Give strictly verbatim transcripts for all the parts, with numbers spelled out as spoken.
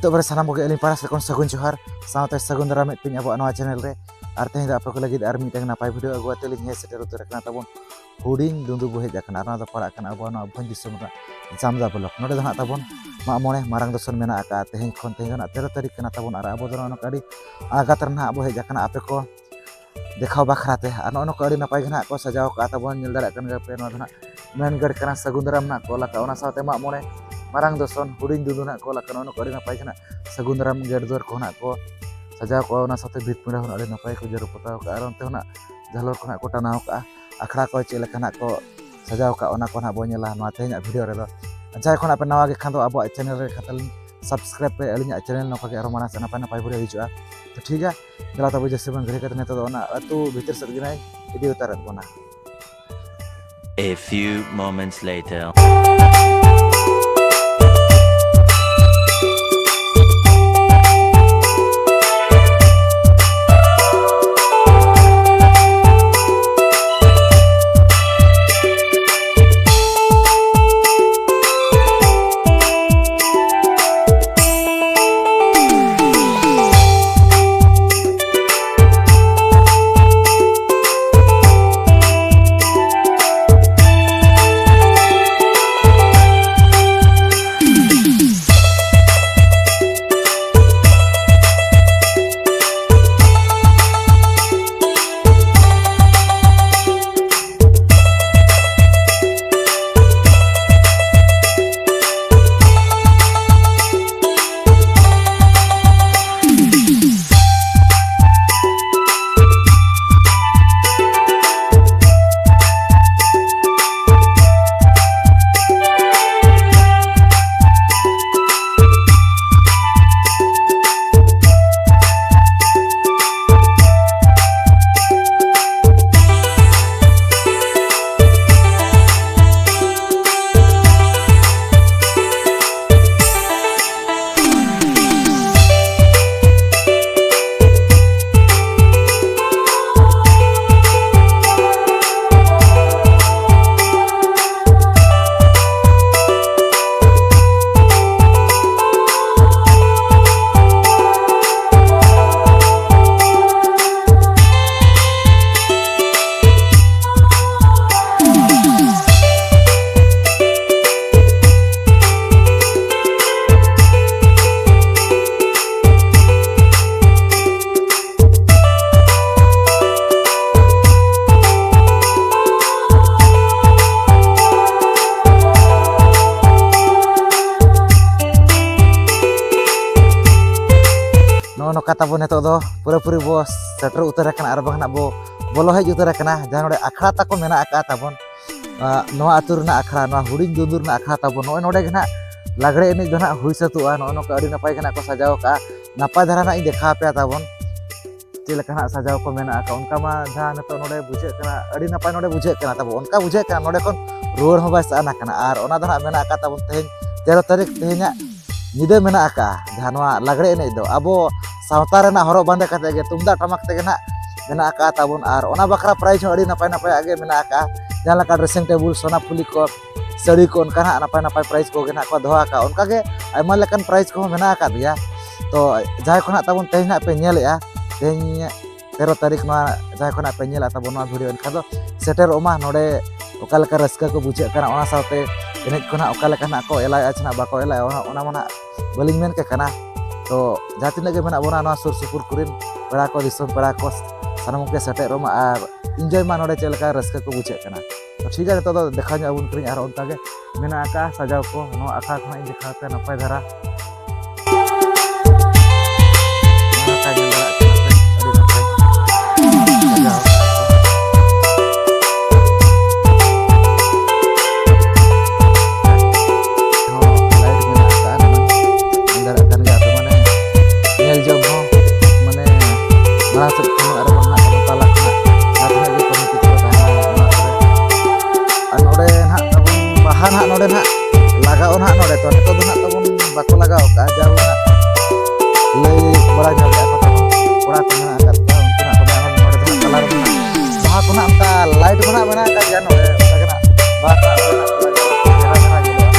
ᱛᱚᱵᱮ ᱥᱟᱱᱟᱢ ᱠᱚᱜᱮ ᱟᱹᱞᱤᱧ ᱯᱟᱦᱴᱟ ᱥᱮᱫ ᱠᱷᱚᱱ ᱥᱟᱹᱜᱩᱱ ᱡᱚᱦᱟᱨ, ᱥᱟᱶᱛᱮ ᱥᱟᱹᱜᱩᱱ ᱫᱟᱨᱟᱢ ᱢᱤᱫ ᱯᱮᱧ ᱟᱵᱚᱣᱟᱜ ᱱᱚᱣᱟ ᱪᱮᱱᱮᱞ ᱨᱮ᱾ ᱟᱨ ᱛᱮᱦᱮᱧ ᱫᱚ ᱟᱯᱮ ᱠᱚ ᱞᱟᱹᱜᱤᱫ ᱟᱨ ᱢᱤᱫᱴᱟᱝ ᱱᱟᱯᱟᱭ ᱵᱷᱤᱰᱤᱭᱳ ᱟᱹᱜᱩ ᱠᱟᱛᱮ ᱞᱤᱧ ᱦᱮᱡ ᱥᱮᱴᱮᱨ ᱩᱛᱟᱹᱨ ᱟᱠᱟᱱᱟ ᱛᱟᱵᱚᱱ᱾ ᱦᱩᱰᱤᱧ ᱫᱩᱸᱫᱩ ᱵᱚ ᱦᱮᱡ ᱟᱠᱟᱱᱟ, ᱟᱨ ᱱᱚᱣᱟ ᱫᱚ ᱯᱟᱲᱟᱜ ᱠᱟᱱᱟ ᱟᱵᱚᱣᱟᱜ ᱱᱚᱣᱟ ᱵᱷᱚᱸᱡᱽ ᱫᱤᱥᱚᱢ ᱨᱮᱱᱟᱜ ᱡᱟᱢᱫᱟ ᱵᱞᱚᱠ᱾ ᱱᱚᱰᱮ ᱫᱚ ᱦᱟᱸᱜ ᱛᱟᱵᱚᱱ ᱢᱟᱜ ᱢᱚᱬᱮ ᱢᱟᱨᱟᱝ ᱫᱚᱥᱚᱱ ᱢᱮᱱᱟᱜ ᱟᱠᱟᱫᱼᱟ᱾ ᱛᱮᱦᱮᱧ ᱠᱷᱚᱱ, ᱛᱮᱦᱮᱧ ᱫᱚ ᱦᱟᱸᱜ ᱛᱮᱨᱚ ᱛᱟᱹᱨᱤᱠᱷ ᱠᱟᱱᱟ ᱛᱟᱵᱚᱱ, ᱟᱨ ᱟᱵᱚ ᱫᱚ ᱱᱚᱜᱼᱚ ᱱᱚᱝᱠᱟ ᱟᱹᱰᱤ ᱟᱬᱜᱟᱛ ᱨᱮ ᱱᱟᱦᱟᱜ ᱵᱚ ᱦᱮᱡ ᱟᱠᱟᱱᱟ᱾ ᱟᱯᱮ ᱠᱚ ᱫᱮᱠᱷᱟᱣ ᱵᱟᱠᱷᱨᱟ ᱛᱮ᱾ ᱟᱨ ᱱᱚᱜᱼᱚ ᱱᱚᱝᱠᱟ ᱟᱹᱰᱤ ᱱᱟᱯᱟᱭ ᱜᱮ ᱱᱟᱦᱟᱜ ᱠᱚ ᱥᱟᱡᱟᱣ ᱠᱟᱜᱼᱟ ᱛᱟᱵᱚᱱ, ᱧᱮᱞ ᱫᱟᱲᱮᱭᱟᱜ ᱠᱟᱱ ᱜᱮᱭᱟ ᱯᱮ᱾ ᱱᱚᱣᱟ ᱫᱚ ᱱᱟᱦᱟᱜ ᱢᱮᱱ ᱜᱮᱴ ᱠᱟᱱᱟ, ᱥᱟᱹᱜᱩᱱ ᱫᱟᱨᱟᱢ ᱱᱟᱦᱟᱜ ᱠᱚ ᱚᱞ ᱟᱠᱟᱫᱼᱟ, ᱚᱱᱟ ᱥᱟᱶᱛᱮ ᱢᱟᱜ ᱢᱚᱬᱮ ᱢᱟᱨᱟᱝ ᱫᱚᱥᱚᱱ ᱦᱩᱰᱤᱧ ᱫᱩᱸᱫᱩ ᱱᱟᱦᱟᱜ ᱠᱚ ᱚᱞ ᱟᱠᱟᱫᱼᱟ᱾ ᱱᱚᱜᱼᱚ ᱱᱚᱝᱠᱟ ᱟᱹᱰᱤ ᱱᱟᱯᱟᱭ ᱜᱮ ᱱᱟᱦᱟᱜ ᱥᱟᱹᱜᱩᱱ ᱫᱟᱨᱟᱢ ᱜᱮᱴ ᱫᱩᱣᱟᱹᱨ ᱠᱚ ᱱᱟᱦᱟᱜ ᱠᱚ ᱥᱟᱡᱟᱣ ᱠᱚᱜᱼᱟ, ᱚᱱᱟ ᱥᱟᱶᱛᱮ ᱵᱷᱤᱛ ᱯᱤᱸᱰᱟᱹ ᱦᱚᱸ ᱟᱹᱰᱤ ᱱᱟᱯᱟᱭ ᱠᱚ ᱡᱟᱹᱨᱩ ᱯᱚᱛᱟᱣ ᱠᱟᱜᱼᱟ᱾ ᱟᱨ ᱚᱱᱛᱮ ᱦᱚᱸ ᱱᱟᱦᱟᱜ ᱡᱷᱟᱞᱚᱨ ᱠᱚ ᱱᱟᱦᱟᱜ ᱠᱚ ᱴᱟᱱᱟᱣ ᱠᱟᱜᱼᱟ᱾ ᱟᱠᱷᱲᱟ ᱠᱚ ᱪᱮᱫ ᱞᱮᱠᱟ ᱱᱟᱦᱟᱜ ᱠᱚ ᱥᱟᱡᱟᱣ ᱠᱟᱜᱼᱟ, ᱚᱱᱟ ᱠᱚ ᱱᱟᱦᱟᱜ ᱵᱚᱱ ᱧᱮᱞᱟ ᱱᱚᱣᱟ ᱛᱮᱦᱮᱧᱟᱜ ᱵᱷᱤᱰᱤᱭᱳ ᱨᱮᱫᱚ᱾ ᱟᱨ ᱡᱟᱦᱟᱸᱭ ᱠᱷᱚᱱ ᱟᱯᱮ ᱱᱟᱣᱟ ᱜᱮ ᱠᱷᱟᱱ ᱫᱚ ᱟᱵᱚᱣᱟᱜ ᱪᱮᱱᱮᱞ ᱨᱮ ᱠᱷᱟᱱ ᱛᱟᱹᱞᱤᱧ ᱥᱟᱵᱥᱠᱨᱟᱭᱤᱵ ᱯᱮ, ᱟᱹᱞᱤᱧᱟᱜ ᱪᱮᱱᱮᱞ ᱱᱚᱝᱠᱟ ᱜᱮ ᱟᱨᱚ ᱢᱟᱲᱟᱝ ᱥᱮᱫ ᱱᱟᱯᱟᱭ ᱱᱟᱯᱟᱭ ᱵᱷᱤᱰᱤᱭᱳ ᱦᱤᱡᱩᱜᱼᱟ᱾ ᱛᱚ ᱴᱷᱤᱠ ᱜᱮᱭᱟ, ᱫᱮᱞᱟ ᱛᱚᱵᱮ ᱡᱟᱹᱥᱛᱤ ᱵᱟᱝ ᱜᱷᱟᱹᱲᱤ ᱠᱟᱛᱮ ᱱᱤᱛᱚᱜ ᱫᱚ ᱚᱱᱟ ᱟᱹᱛᱩ ᱵᱷᱤᱛᱤᱨ ᱥᱮᱫ ᱜᱮ ᱱᱟᱭ ᱤᱫᱤ ᱩᱛᱟᱹᱨᱮᱫ ᱵᱚᱱᱟ᱾ A few moments later. ᱠᱟᱛᱷᱟ ᱵᱚᱱ ᱱᱤᱛᱚᱜ ᱫᱚ ᱯᱩᱨᱟᱹᱯᱩᱨᱤ ᱵᱚ ᱥᱮᱴᱮᱨ ᱩᱛᱟᱹᱨ ᱟᱠᱟᱱᱟ, ᱟᱨ ᱵᱟᱝ ᱱᱟᱜ ᱵᱚ ᱵᱚᱞᱚ ᱦᱮᱡ ᱩᱛᱟᱹᱨ ᱟᱠᱟᱱᱟ ᱡᱟᱦᱟᱸ ᱱᱚᱰᱮ ᱟᱠᱷᱲᱟ ᱛᱟᱠᱚ ᱢᱮᱱᱟᱜ ᱟᱠᱟᱫ ᱛᱟᱵᱚᱱ᱾ ᱟᱸ, ᱱᱚᱣᱟ ᱟᱹᱛᱩ ᱨᱮᱱᱟᱜ ᱟᱠᱷᱲᱟ, ᱱᱚᱣᱟ ᱦᱩᱰᱤᱧ ᱫᱩᱸᱫᱩ ᱨᱮᱱᱟᱜ ᱟᱠᱷᱲᱟ ᱛᱟᱵᱚᱱ᱾ ᱱᱚᱜᱼᱚᱭ ᱱᱚᱰᱮ ᱜᱮ ᱱᱟᱜ ᱞᱟᱜᱽᱲᱮ ᱮᱱᱮᱡ ᱫᱚ ᱱᱟᱜ ᱦᱩᱭ ᱥᱟᱹᱛᱚᱜᱼᱟ᱾ ᱱᱚᱜᱼᱚ ᱱᱚᱝᱠᱟ ᱟᱹᱰᱤ ᱱᱟᱯᱟᱭ ᱜᱮ ᱱᱟᱜ ᱠᱚ ᱥᱟᱡᱟᱣ ᱟᱠᱟᱫᱼᱟ᱾ ᱱᱟᱯᱟᱭ ᱫᱷᱟᱨᱟ ᱱᱟᱜ ᱤᱧ ᱫᱮᱠᱷᱟᱣ ᱟᱯᱮᱭᱟ ᱛᱟᱵᱚᱱ, ᱪᱮᱫ ᱞᱮᱠᱟ ᱱᱟᱜ ᱥᱟᱡᱟᱣ ᱠᱚ ᱢᱮᱱᱟᱜ ᱟᱠᱟᱫ᱾ ᱚᱱᱠᱟ ᱢᱟ ᱡᱟᱦᱟᱸ ᱱᱤᱛᱚᱜ ᱱᱚᱰᱮ ᱵᱩᱡᱷᱟᱹᱜ ᱠᱟᱱᱟ, ᱟᱹᱰᱤ ᱱᱟᱯᱟᱭ ᱱᱚᱰᱮ ᱵᱩᱡᱷᱟᱹᱜ ᱠᱟᱱᱟ ᱛᱟᱵᱚᱱ, ᱚᱱᱠᱟ ᱵᱩᱡᱷᱟᱹᱜ ᱠᱟᱱᱟ ᱱᱚᱰᱮ ᱠᱷᱚᱱ ᱨᱩᱣᱟᱹᱲ ᱦᱚᱸ ᱵᱟᱭ ᱥᱟᱱᱟ ᱠᱟᱱᱟ᱾ ᱟᱨ ᱚᱱᱟ ᱫᱚ ᱱᱟᱜ ᱢᱮᱱᱟᱜ ᱟᱠᱟᱫ ᱛᱟᱵᱚᱱ ᱛᱮᱦᱮᱧ ᱛᱮᱨᱚ ᱛᱟᱹᱨᱤᱠᱷ, ᱛᱮᱦᱮᱧᱟᱜ ᱧᱤᱫᱟᱹ ᱢᱮᱱᱟᱜ ᱟᱠᱟᱫᱼᱟ ᱡᱟᱦᱟᱸ ᱱᱚᱣᱟ ᱞᱟᱜᱽᱲᱮ ᱮᱱᱮᱡ ᱫᱚ᱾ ᱟᱵᱚ ᱥᱟᱶᱛᱟ ᱨᱮᱱᱟᱜ ᱦᱚᱨᱚᱜ ᱵᱟᱸᱫᱮ ᱠᱟᱛᱮ ᱜᱮ ᱛᱩᱢᱫᱟᱜ ᱴᱟᱢᱟᱠ ᱛᱮᱜᱮ ᱱᱟᱜ ᱢᱮᱱᱟᱜ ᱟᱠᱟᱫ ᱛᱟᱵᱚᱱ᱾ ᱟᱨ ᱚᱱᱟ ᱵᱟᱠᱷᱨᱟ ᱯᱨᱟᱭᱤᱡᱽ ᱦᱚᱸ ᱟᱹᱰᱤ ᱱᱟᱯᱟᱭ ᱱᱟᱯᱟᱭᱟᱜ ᱜᱮ ᱢᱮᱱᱟᱜ ᱟᱠᱟᱫᱼᱟ, ᱡᱟᱦᱟᱸ ᱞᱮᱠᱟ ᱰᱨᱮᱥᱤᱝ ᱴᱮᱵᱩᱞ, ᱥᱳᱱᱟ ᱯᱷᱩᱞᱤ ᱠᱚ, ᱥᱟᱹᱲᱤ ᱠᱚ, ᱚᱱᱠᱟ ᱱᱟᱜ ᱱᱟᱯᱟᱭ ᱱᱟᱯᱟᱭ ᱯᱨᱟᱭᱤᱡᱽ ᱠᱚᱜᱮ ᱱᱟᱜ ᱠᱚ ᱫᱚᱦᱚ ᱟᱠᱟᱫᱼᱟ᱾ ᱚᱱᱠᱟᱜᱮ ᱟᱭᱢᱟ ᱞᱮᱠᱟᱱ ᱯᱨᱟᱭᱤᱡᱽ ᱠᱚᱦᱚᱸ ᱢᱮᱱᱟᱜ ᱟᱠᱟᱫ ᱜᱮᱭᱟ᱾ ᱛᱚ ᱡᱟᱦᱟᱸᱭ ᱠᱚ ᱱᱟᱜ ᱛᱟᱵᱚᱱ ᱛᱮᱦᱮᱧ ᱱᱟᱜ ᱯᱮ ᱧᱮᱞᱮᱜᱼᱟ, ᱛᱮᱦᱮᱧ ᱛᱮᱨᱚ ᱛᱟᱹᱨᱤᱠᱷ ᱱᱚᱣᱟ ᱡᱟᱦᱟᱸᱭ ᱠᱚ ᱱᱟᱜ ᱯᱮ ᱧᱮᱞᱟ ᱛᱟᱵᱚᱱ ᱱᱚᱣᱟ ᱵᱷᱤᱰᱤᱭᱳ, ᱮᱱᱠᱷᱟᱱ ᱫᱚ ᱥᱮᱴᱮᱨᱚᱜ ᱢᱟ ᱱᱚᱰᱮ᱾ ᱚᱠᱟ ᱞᱮᱠᱟ ᱨᱟᱹᱥᱠᱟᱹ ᱠᱚ ᱵᱩᱡᱷᱟᱹᱜ ᱠᱟᱱᱟ, ᱚᱱᱟ ᱥᱟᱶᱛᱮ ᱮᱱᱮᱡ ᱠᱚ ᱱᱟᱜ ᱚᱠᱟ ᱞᱮᱠᱟ ᱱᱟᱜ ᱠᱚ ᱮᱞᱟᱭᱮᱜᱼᱟ ᱪᱮ ᱱᱟᱜ ᱵᱟᱠᱚ ᱮᱞᱟᱭᱮᱜᱼᱟ, ᱚᱱᱟ, ᱚᱱᱟ ᱢᱟ ᱱᱟᱜ ᱵᱟᱹᱞᱤᱧ ᱢᱮᱱ ᱠᱮ ᱠᱟᱱᱟ᱾ ᱛᱚ ᱡᱟᱦᱟᱸ ᱛᱤᱱᱟᱹᱜ ᱜᱮ ᱢᱮᱱᱟᱜ ᱵᱚᱱᱟ ᱱᱚᱣᱟ ᱥᱩᱨ ᱥᱩᱯᱩᱨ ᱠᱚᱨᱮᱱ ᱯᱮᱲᱟ ᱠᱚ, ᱫᱤᱥᱚᱢ ᱯᱮᱲᱟ ᱠᱚ, ᱥᱟᱱᱟᱢ ᱠᱚᱜᱮ ᱥᱮᱴᱮᱨᱚᱜ ᱢᱟ ᱟᱨ ᱤᱱᱡᱚᱭ ᱢᱟ ᱱᱚᱰᱮ ᱪᱮᱫ ᱞᱮᱠᱟ ᱨᱟᱹᱥᱠᱟᱹ ᱠᱚ ᱵᱩᱡᱷᱟᱹᱜ ᱠᱟᱱᱟ᱾ ᱛᱚ ᱴᱷᱤᱠ ᱜᱮᱭᱟ, ᱱᱤᱛᱚᱜ ᱫᱚ ᱫᱮᱠᱷᱟᱣ ᱧᱚᱜ ᱟᱵᱚᱱ ᱠᱟᱹᱱᱟᱹᱧ ᱟᱨ ᱚᱱᱠᱟ ᱜᱮ ᱢᱮᱱᱟᱜ ᱟᱠᱟᱫᱼᱟ ᱥᱟᱡᱟᱣ ᱠᱚ᱾ ᱱᱚᱣᱟ ᱟᱠᱷᱲᱟ ᱠᱷᱚᱱᱟᱜ ᱤᱧ ᱫᱮᱠᱷᱟᱣ ᱟᱯᱮᱭᱟ ᱱᱟᱯᱟᱭ ᱫᱷᱟᱨᱟ᱾ ᱱᱚᱣᱟ ᱟᱠᱷᱲᱟ ᱧᱮᱞ ᱫᱟᱲᱮᱭᱟᱜ ᱠᱟᱱᱟ ᱯᱮ, ᱟᱹᱰᱤ ᱱᱟᱯᱟᱭ ᱥᱟᱡᱟᱣ ᱟᱠᱟᱫᱼᱟ ᱠᱚ᱾ ᱦᱚᱸ, ᱞᱟᱭᱤᱴ ᱢᱮᱱᱟᱜ ᱟᱠᱟᱫᱼᱟ, ᱧᱮᱞ ᱫᱟᱲᱮᱭᱟᱜ ᱠᱟᱱ ᱜᱮᱭᱟ ᱯᱮ, ᱢᱟᱱᱮ ᱧᱮᱞ ᱡᱚᱝ ᱦᱚᱸ, ᱢᱟᱱᱮ ᱢᱟᱲᱟᱝ ᱥᱮᱫ ᱠᱷᱚᱱ ᱟᱨ ᱵᱟᱝ ᱱᱟᱜ ᱟᱵᱚ ᱛᱟᱞᱟ ᱠᱷᱚᱱᱟᱜ ᱡᱟᱦᱟᱸ ᱛᱤᱱᱟᱹᱜ ᱜᱮ ᱠᱚᱢᱤᱴᱤ ᱠᱚ ᱛᱟᱦᱮᱱᱟ, ᱚᱱᱟ ᱠᱚᱨᱮ ᱟᱨ ᱱᱚᱰᱮ ᱱᱟᱦᱟᱜ ᱛᱟᱵᱚᱱ ᱵᱟᱦᱟ ᱱᱟᱦᱟᱜ ᱱᱚᱰᱮ ᱱᱟᱦᱟᱜ ᱞᱟᱜᱟᱣ ᱱᱟᱦᱟᱜ ᱱᱚᱰᱮ ᱛᱚ, ᱱᱤᱛᱚᱜ ᱫᱚ ᱱᱟᱦᱟᱜ ᱛᱟᱵᱚᱱ ᱵᱟᱠᱚ ᱞᱟᱜᱟᱣ ᱟᱠᱟᱫᱼᱟ᱾ ᱡᱟᱣ ᱱᱟᱦᱟᱜ ᱞᱟᱹᱭ ᱵᱟᱲᱟ ᱧᱚᱜ ᱮᱫᱟ ᱠᱚ ᱛᱟᱵᱚᱱ ᱠᱚᱲᱟ ᱠᱚ ᱢᱮᱱᱟᱜ ᱟᱠᱟᱫ ᱠᱚᱣᱟ, ᱩᱱᱠᱩ ᱱᱟᱦᱟᱜ ᱠᱚ ᱢᱮᱱᱟ ᱱᱚᱰᱮ ᱫᱚ ᱱᱟᱦᱟᱜ ᱠᱟᱞᱟᱨ ᱢᱮᱱᱟᱜᱼᱟ᱾ ᱵᱟᱦᱟ ᱠᱚ ᱱᱟᱦᱟᱜ ᱚᱱᱠᱟ ᱞᱟᱭᱤᱴ ᱠᱚ ᱱᱟᱦᱟᱜ ᱢᱮᱱᱟᱜ ᱟᱠᱟᱫ ᱜᱮᱭᱟ ᱱᱚᱰᱮ, ᱚᱱᱠᱟ ᱜᱮ ᱱᱟᱦᱟᱜ ᱵᱟᱦᱟ ᱠᱚ ᱱᱟᱦᱟᱜ ᱪᱮᱦᱨᱟ ᱫᱷᱟᱨᱟ ᱧᱮᱞᱚᱜᱼᱟ᱾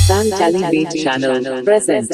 Sanchali Beat Channel present.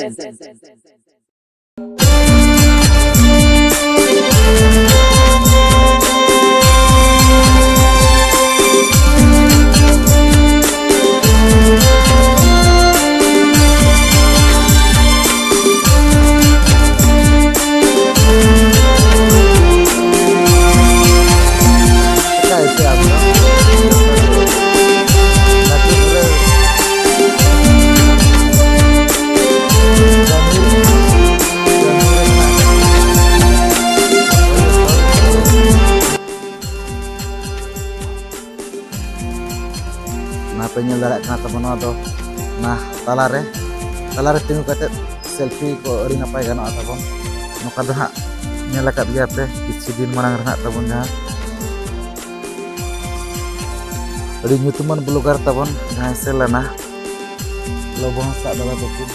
ᱧᱮᱞ ᱫᱟᱲᱮᱭᱟᱜ ᱠᱟᱱᱟ ᱛᱟᱵᱚᱱ, ᱱᱚᱣᱟ ᱫᱚ ᱚᱱᱟ ᱛᱟᱞᱟᱨᱮ, ᱛᱟᱞᱟᱨᱮ ᱛᱤᱸᱜᱩ ᱠᱟᱛᱮ ᱥᱮᱞᱯᱷᱤ ᱠᱚ ᱟᱹᱰᱤ ᱱᱟᱯᱟᱭ ᱜᱟᱱᱚᱜᱼᱟ ᱛᱟᱵᱚᱱ᱾ ᱱᱚᱝᱠᱟ ᱫᱚ ᱦᱟᱸᱜ ᱧᱮᱞ ᱟᱠᱟᱫ ᱜᱮᱭᱟ ᱯᱮ ᱠᱤᱪᱷᱩ ᱫᱤᱱ ᱢᱟᱲᱟᱝ ᱨᱮ ᱦᱟᱸᱜ ᱛᱟᱵᱚᱱ ᱡᱟᱦᱟᱸ ᱟᱹᱰᱤ ᱧᱩᱛᱩᱢᱟᱱ ᱵᱞᱚᱜᱟᱨ ᱛᱟᱵᱚᱱ ᱡᱟᱦᱟᱸᱭ ᱥᱮᱞᱮᱱᱟ ᱞᱚᱵᱚ ᱦᱟᱸᱥᱫᱟ ᱫᱟᱫᱟ ᱛᱟᱹᱠᱤᱱ᱾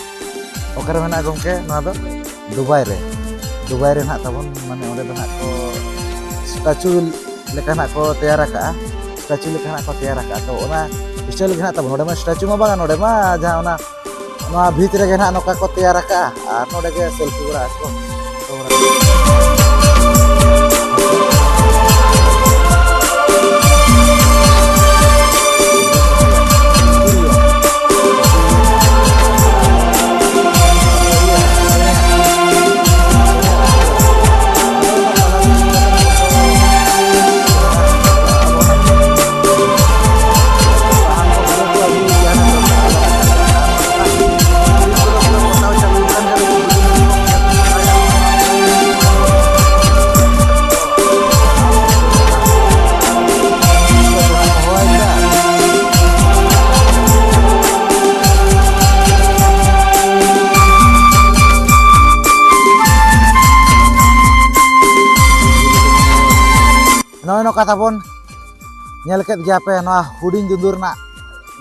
ᱚᱠᱟᱨᱮ ᱢᱮᱱᱟᱜᱼᱟ ᱜᱚᱢᱠᱮ? ᱱᱚᱣᱟ ᱫᱚ ᱫᱩᱵᱟᱭ ᱨᱮ, ᱫᱩᱵᱟᱭ ᱨᱮ ᱱᱟᱦᱟᱜ ᱛᱟᱵᱚᱱ, ᱢᱟᱱᱮ ᱚᱸᱰᱮ ᱫᱚ ᱱᱟᱦᱟᱜ ᱠᱚ ᱥᱴᱟᱪᱩ ᱞᱮᱠᱟ ᱱᱟᱦᱟᱜ ᱠᱚ ᱛᱮᱭᱟᱨ ᱟᱠᱟᱜᱼᱟ, ᱥᱴᱟᱪᱩ ᱞᱮᱠᱟ ᱱᱟᱦᱟᱜ ᱠᱚ ᱛᱮᱭᱟᱨ ᱟᱠᱟᱜᱼᱟ᱾ ᱛᱚ ᱚᱱᱟ ᱥᱴᱟᱭᱤᱞ ᱜᱮ ᱱᱟᱦᱟᱜ ᱛᱟᱵᱚᱱ, ᱱᱚᱰᱮ ᱢᱟ ᱥᱴᱟᱪᱩ ᱢᱟ ᱵᱟᱝᱟ, ᱱᱚᱰᱮ ᱢᱟ ᱡᱟᱦᱟᱸ ᱚᱱᱟ ᱱᱚᱣᱟ ᱵᱷᱤᱛ ᱨᱮᱜᱮ ᱱᱟᱦᱟᱜ ᱱᱚᱝᱠᱟ ᱠᱚ ᱛᱮᱭᱟᱨ ᱟᱠᱟᱜᱼᱟ ᱟᱨ ᱱᱚᱰᱮ ᱜᱮ ᱥᱮᱞᱯᱷᱤ ᱵᱟᱲᱟ ᱟᱠᱚ᱾ ᱱᱚᱜᱼᱚᱭ ᱱᱚᱝᱠᱟ ᱛᱟᱵᱚᱱ ᱧᱮᱞ ᱠᱮᱫ ᱜᱮᱭᱟ ᱯᱮ ᱱᱚᱣᱟ ᱦᱩᱰᱤᱧ ᱫᱩᱸᱫᱩ ᱨᱮᱱᱟᱜ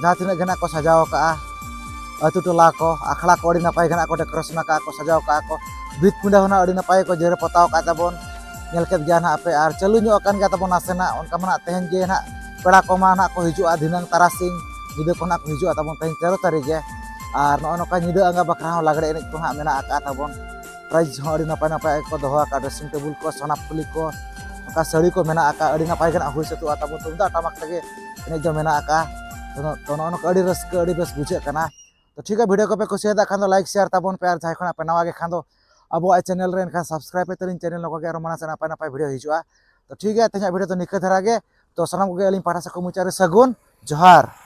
ᱡᱟᱦᱟᱸ ᱛᱤᱱᱟᱹᱜ ᱜᱮ ᱱᱟᱜ ᱠᱚ ᱥᱟᱡᱟᱣ ᱟᱠᱟᱫᱼᱟ, ᱟᱹᱛᱩ ᱴᱚᱞᱟ ᱠᱚ, ᱟᱠᱷᱲᱟ ᱠᱚ ᱟᱹᱰᱤ ᱱᱟᱯᱟᱭ ᱜᱮ ᱱᱟᱜ ᱠᱚ decoration ᱟᱠᱟᱫᱼᱟ ᱠᱚ, ᱥᱟᱡᱟᱣ ᱟᱠᱟᱫᱼᱟ ᱠᱚ, ᱵᱷᱤᱛ ᱯᱤᱸᱰᱟᱹ ᱦᱚᱸ ᱱᱟᱜ ᱟᱹᱰᱤ ᱱᱟᱯᱟᱭ ᱠᱚ ᱡᱮᱨᱮᱲ ᱯᱚᱛᱟᱣ ᱟᱠᱟᱫ ᱛᱟᱵᱚᱱ᱾ ᱧᱮᱞ ᱠᱮᱫ ᱜᱮᱭᱟ ᱱᱟᱜ ᱯᱮ᱾ ᱟᱨ ᱪᱟᱹᱞᱩ ᱧᱚᱜ ᱟᱠᱟᱱ ᱜᱮᱭᱟ ᱛᱟᱵᱚᱱ ᱱᱟᱥᱮᱱᱟᱜ, ᱚᱱᱠᱟ ᱢᱟ ᱱᱟᱜ ᱛᱮᱦᱮᱧ ᱜᱮ ᱱᱟᱜ ᱯᱮᱲᱟ ᱠᱚᱢᱟ ᱱᱟᱜ ᱠᱚ ᱦᱤᱡᱩᱜᱼᱟ, ᱫᱷᱤᱱᱟᱹᱝ ᱛᱟᱨᱟᱥᱤᱧ ᱧᱤᱫᱟᱹ ᱠᱚ ᱱᱟᱜ ᱠᱚ ᱦᱤᱡᱩᱜᱼᱟ ᱛᱟᱵᱚᱱ, ᱛᱮᱦᱮᱧ ᱛᱮᱨᱚ ᱛᱟᱹᱨᱤᱠᱷ ᱜᱮ᱾ ᱟᱨ ᱱᱚᱜᱼᱚᱭ ᱱᱚᱝᱠᱟ ᱧᱤᱫᱟᱹ ᱟᱸᱜᱟ ᱵᱟᱠᱷᱨᱟ ᱦᱚᱸ ᱞᱟᱜᱽᱲᱮ ᱮᱱᱮᱡ ᱠᱚ ᱱᱟᱜ ᱢᱮᱱᱟᱜ ᱟᱠᱟᱫ ᱛᱟᱵᱚᱱ᱾ prize ᱦᱚᱸ ᱟᱹᱰᱤ ᱱᱟᱯᱟᱭ ᱱᱟᱯᱟᱭ ᱠᱚ ᱫᱚᱦᱚ ᱟᱠᱟᱫ, dressing table ᱠᱚ, ᱥᱚᱱᱟ ᱯᱷᱩᱞᱤ ᱠᱚ, ᱚᱱᱠᱟ ᱥᱟᱹᱲᱤ ᱠᱚ ᱢᱮᱱᱟᱜ ᱟᱠᱟᱫ, ᱟᱹᱰᱤ ᱱᱟᱯᱟᱭ ᱜᱮ ᱱᱟᱜ ᱦᱩᱭ ᱥᱟᱹᱛᱚᱜᱼᱟ ᱛᱟᱵᱚᱱ, ᱛᱩᱢᱫᱟᱜ ᱴᱟᱢᱟᱠ ᱛᱮᱜᱮ ᱮᱱᱮᱡ ᱫᱚ ᱢᱮᱱᱟᱜ ᱟᱠᱟᱫᱼᱟ᱾ ᱛᱚ, ᱛᱚ ᱱᱚᱜᱼᱚ ᱱᱚᱝᱠᱟ ᱟᱹᱰᱤ ᱨᱟᱹᱥᱠᱟᱹ, ᱟᱹᱰᱤ ᱵᱮᱥ ᱵᱩᱡᱷᱟᱹᱜ ᱠᱟᱱᱟ᱾ ᱛᱚ ᱴᱷᱤᱠ ᱜᱮᱭᱟ, video ᱠᱚᱯᱮ ᱠᱩᱥᱤᱭᱟᱫᱟ ᱠᱷᱟᱱ ᱫᱚ like share ᱛᱟᱵᱚᱱ ᱯᱮ, ᱟᱨ ᱡᱟᱦᱟᱸᱭ ᱠᱷᱚᱱᱟᱜ ᱯᱮ ᱱᱟᱣᱟ ᱜᱮ ᱠᱷᱟᱱ ᱫᱚ ᱟᱵᱚᱣᱟᱜ channel ᱨᱮ ᱮᱱᱠᱷᱟᱱ subscribe ᱯᱮ ᱛᱟᱹᱞᱤᱧ channel, ᱱᱚᱝᱠᱟ ᱜᱮ ᱟᱨᱚ ᱢᱟᱲᱟᱝ ᱥᱮᱫ ᱱᱟᱯᱟᱭ ᱱᱟᱯᱟᱭ video ᱦᱤᱡᱩᱜᱼᱟ᱾ ᱛᱚ ᱴᱷᱤᱠ ᱜᱮᱭᱟ, ᱛᱮᱦᱮᱧᱟᱜ video ᱫᱚ ᱱᱤᱝᱠᱟᱹ ᱫᱷᱟᱨᱟ ᱜᱮ᱾ ᱛᱚ ᱥᱟᱱᱟᱢ ᱠᱚᱜᱮ ᱟᱹᱞᱤᱧ ᱯᱟᱦᱴᱟ ᱥᱮᱫ ᱠᱷᱚᱱ ᱢᱩᱪᱟᱹᱫ ᱨᱮ ᱥᱟᱹᱜᱩᱱ ᱡᱚᱦᱟᱨ᱾